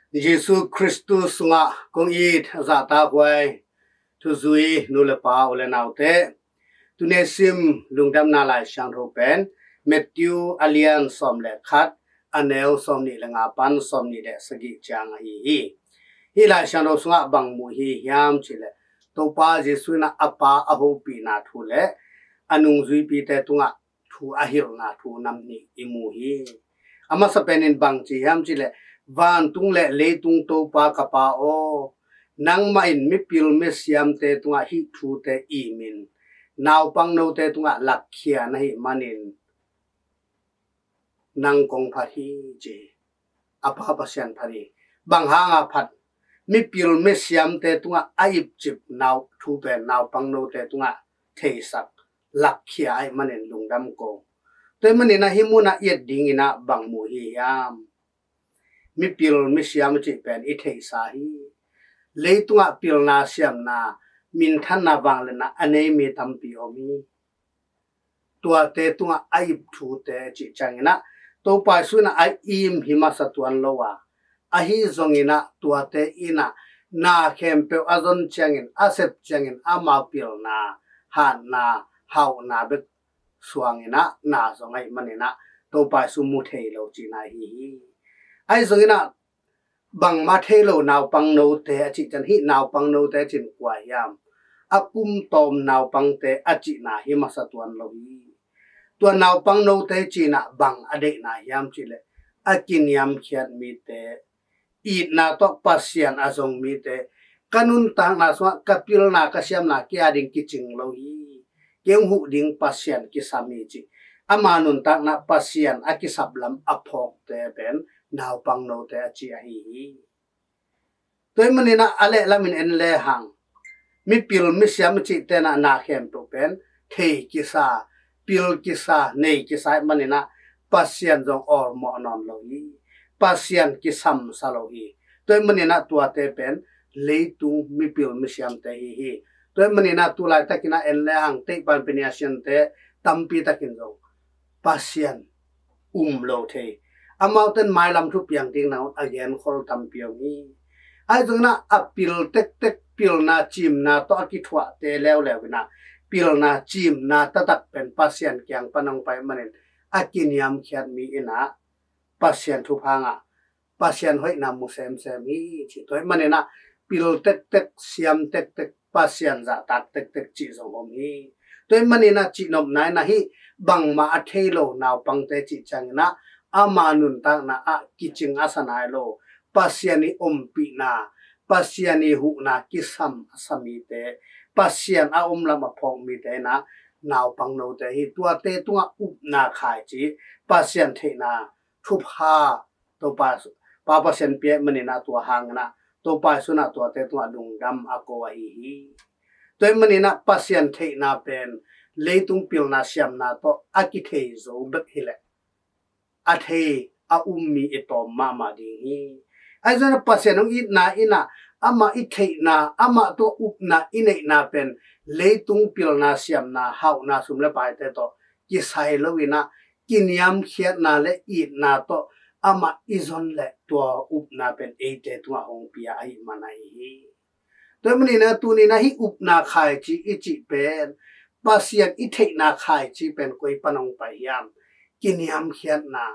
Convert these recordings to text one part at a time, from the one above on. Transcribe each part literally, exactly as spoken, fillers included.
Jesu Khristu sungah kong it zahtakhuai thuzui nu le pa u le naute, tuni sim lungdamna Lai Siangtho pen Matthew a lian sawm le khat, a neu sawm nih le nga pan sawm nih le sagih ciang ahi hi. Hih Lai Siangtho sungah bang mu hi hiam cih leh, Topa Jesu in a Pa a hopihna thu le a nungzuipite tungah thu a hilhna thu nam nih i mu hi. A masa penin bang ci hiam cih leh, vantung le leitung Topa ka Pa aw, nangmah in mipil misiamte tungah hih thute imin naupangnote tungah lakkhia na hih manin nang kong phat hi, ci. A Pa Pasian phat hi. Bang hanga phat? Mipil misiamte tungah a ipcip nau thu pen naupangnote tungah theisak, lakkhia ahih manin lungdam ko. Tua ahih manin a hih munah i et dingin a bang mu hi hiam? Mipil misiam a cih pen i theihsa hi. Leitungah pilna, siamna, minthanna, vangliatna a nei mi tampi om hi. Tuate tungah a ip thute cih ciangin a, Topa Jesu in a a im hi masa tuan lo a, ahi zongin a tuate in a na khempeuh a zon ciangin, a sep ciangin amau pilna, hatna, hauhna bek suangin a na zong ahih manin a Topa Jesu mu thei lo cihna ahi hi. Ahi zongin a bangmah thei lo naupangnote a cih ciang, hih naupangnote cih kua hiam? A kum tawm naupangte a cihna hi masa tuan lo hi. Tua naupangnote cih in a bang a deihna hiam cih leh, a kiniamkhiat mite, itna tawh Pasian a zong mite, ka nuntakna sungah ka pilna, ka siamna kei a ding kicing lo hi. Kei hong huh ding Pasian kisam hi, ci. Ama nuntakna Pasian a kisap lam a phawkte pen naupangnote a ci ahi hi. Tua ahih manin a, a lehlamin en lehang, mipil misiam a cihte in a na khempeuh pen thei kisa, pil kisa, nei kisa ahih manin a Pasian zong awlmawh nawn lo hi. Pasian kisamsa lo hi. Tua ahih manin a tuate pen leitung mipil misiamte hi hi. Tua ahih manin a tu laitakin a en lehang, teih pan pen i a siante tampi takin zong Pasian um lo thei. Amaute in mailam thu piang ding nangawn a genkhol tampi om hi. Ahi zongin a, a pil tektek, pilna cimna tawh a kithuahte leuleu in a, pilna cimna taktak pen Pasian kiang pan hong pai manin a kiniamkhiat mi in a Pasian thupha ngah, Pasian hoihna mu semsem hi, ci. Tua ahih manin a pil tektek, siam tektek, Pasian zahtak tektek cih zong om hi. Tua ahih manin a cihnopna in a hih bangmah a thei lo naupangte cih ciangin a ama nuntakna ah kicing a sa nai lo, Pasian i ompihna, Pasian i huhna kisam a sa mite, Pasian a om lam a phawk mite in a naupangnote hi. Tuate tungah upna khaici, Pasian theihna thupha Topa, Pa Pasian pia ahih manin a tua hangin a Topa Jesu in a tuate tungah lungdam a ko ahi hi. Tua ahih manin a Pasian theihna pen leitung pilna siamna tawh a kithei zo bek hi leh, a thei a um mi i tawm mahmah ding hi. Ahi zongin a Pasian hong itna in a amah i theihna, amah tawh upna i neihna pen leitung pilna siamna, hauhna, sum le paite tawh kisai lo in a, kiniamkhiatna le itna tawh amah i zon leh tua upna pen eite tungah hong pia ahih man ahi hi. Tua ahih manin a tuni in a hih upna khaici i cih pen, Pasian i theihna khaici pen koi pan hong pai hiam? Kiniamkhiatna.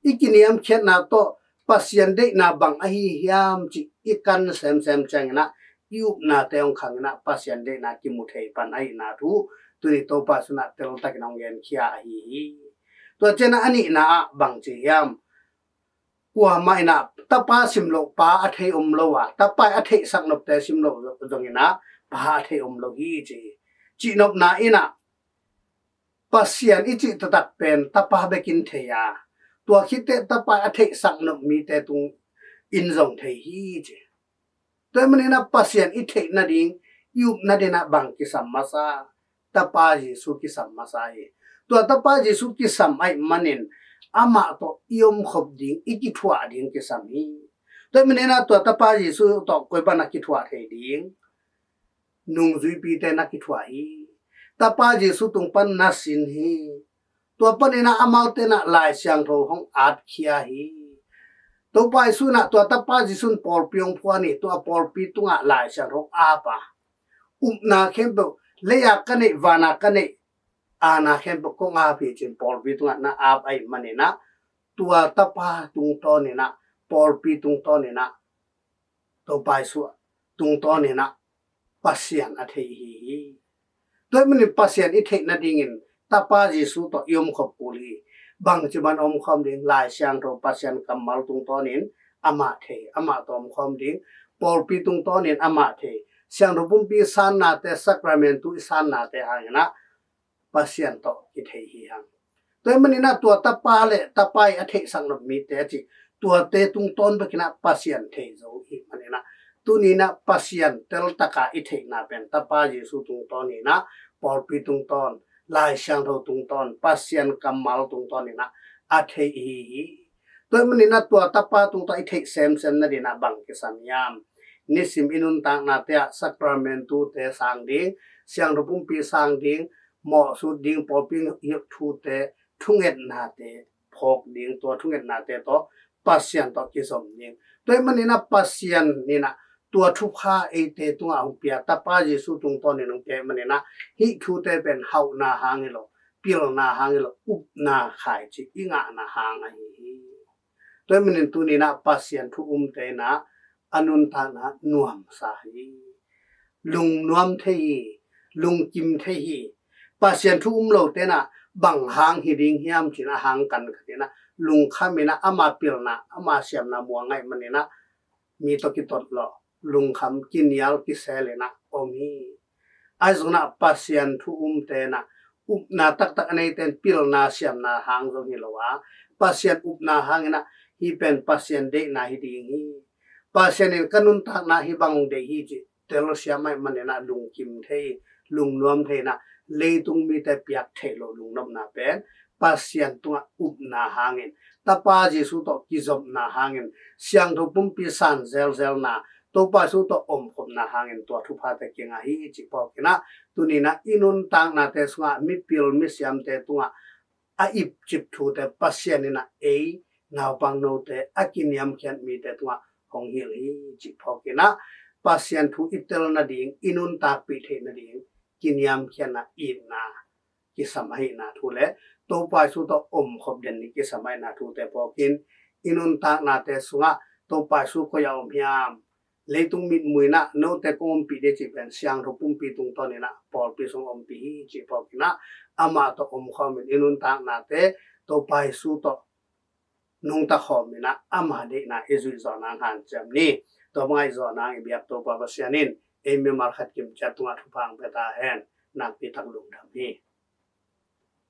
I kiniamkhiatna tawh Pasian deihna bang ahi hiam cih i kan semsem ciangin a, i upnate hong khangin a Pasian deihna kimu thei pan ahihna thu tuni Topa Jesu in a teltakin hong genkhia ahi hi. Tua ciangin a a nihna ah bang ci hiam? Kuamah in a tapa sim loh pa a thei om lo a, tapa i a theihsak nopte sim loh zongin a pa a thei om lo hi, ci hi. Cihnopna in a Pasian i cih taktak pen tapa bekin thei a, tua khit teh tapa i a theihsak nop mite tung in zong thei hi, ci. Tua ahih manin a Pasian i theih nading, i up nading ah bang kisam masa? Tapa Jesu kisam masa hi. Tua Tapa Jesu kisam ahih manin amah tawh i omkhop ding, i kithuah ding kisam hi. Tua ahih manin a tua Tapa Jesu tawh koi pan a kithuah thei ding? Nungzuipite na kithuah hi. Tapa Jesu tung pan na sin hi. Tua panin a amaute in a Lai Siangtho hong atkhia hi. Topa Jesu in ah tua tapa Jesu in pawlpi hong phuan hi. Tua pawlpi tungah Lai Siangtho hong ap a, upna khempeuh, lei-a ka neih, vana ka neih, aana khempeuh kong ap hi, ci-in pawlpi tungah na ap ahih manin ah, tua tapa tungtawn in ah, pawlpi tungtawn in ah, Topa Jesu tungtawn in ah Pasian a thei i hi hi. Tua ahih manin Pasian i theih nadingin tapa Jesu tawh i omkhop kul hi. Bangci bangin omkhawm ding? Lai Siangtho, Pasian kammal tungtawnin amah thei, amah tawh omkhawm ding. Pawlpi tungtawnin amah thei. Siangtho pumpi sannate, sakramentu i sannate hangin ah Pasian tawh kithei hi hang. Tua ahih manin ah tua tapa le tapa i a theihsak nop mite a cih, tuate tungtawn bekin ah Pasian thei zo i hih manin ah, tuni-in ah Pasian teltak a i theihna pen tapa Jesu tungtawn in ah, pawlpi tungtawn, Lai Siangtho tungtawn, Pasian kammal tungtawn in ah a thei i hi hi. Tua ahih manin ah tua tapa tungtawn i theih semsem nadingin ah bang kisam hiam? Nisim i nuntaknate ah sakramentute sang ding, Siangtho pumpi sang ding, mawhsut ding, pawlpi hilh thute, thungetnate phawk ding, tua thungetnate tawh Pasian tawh kizom ding. Tua ahih manin ah Pasian in ah tua thupha eite tungah hong pia, tapa Jesu tungtawnin hong pia ahih manin ah hih thute pen hauhna hang hi lo, pilna hang hi lo, upna khaici i ngahna hang ahi hi. Tua ahih manin tuni-in ah Pasian thu umte in ah a nuntakna nuamsa hi. Lungnuam thei hi, lungkim thei hi. Pasian thu um lote in ah bang hang hi ding hiam ci-in a hang kan khat in ah lungkham in ah ama pilna, ama siamna muang ahih manin ah mi tawh kitot lawh, lungkham, kinial, kisel in ah om hi. Ahi zongin ah Pasian thu umte in ah upna taktak a neite in pilna siamna hang zong hi lo a, Pasian upna hangin ah hih pen Pasian deihna hi ding hi. Pasian in ka nuntakna hih bang deih hi cih telsiam ahih manin ah lungkim thei, lungnuam thei in ah leitung mite piak theih loh lungnopna pen Pasian tungah upna hangin, tapa Jesu tawh kizopna hangin, Siangtho pumpi san zelzelna, Topa Jesu tawh omkhopna hangin tua thuphate kingah hi cih phawk in ah, tuni-in ah i nuntaknate sungah mipil misiamte tungah a ipcip thute Pasian in ah ei naupangnote a kiniamkhiat mite tungah hong hilh hi cih phawk in ah, Pasian thu i tel nading, i nuntakpih theih nading kiniamkhiatna, itna kisam ahihna thu le Topa Jesu tawh omkhop den ding kisam ahihna thute phawk in, i nuntaknate sungah Topa Jesu koi-ah om hiam, leitung mitmuh in ah note kong ompih ding cih pen Siangtho pumpi tungtawn in ah pawlpi sung ompih hi cih phawk in ah, amah tawh omkhawm in i nuntaknate Topa Jesu tawh nungta khawm in ah ama deihna i zuih zawh nang hanciam ni. Tua bangah i zawh nang i biak Topa Pasian in ei mimal khat kimciat tungah thupha hong pia ta hen. Nakpi tak lungdam hi.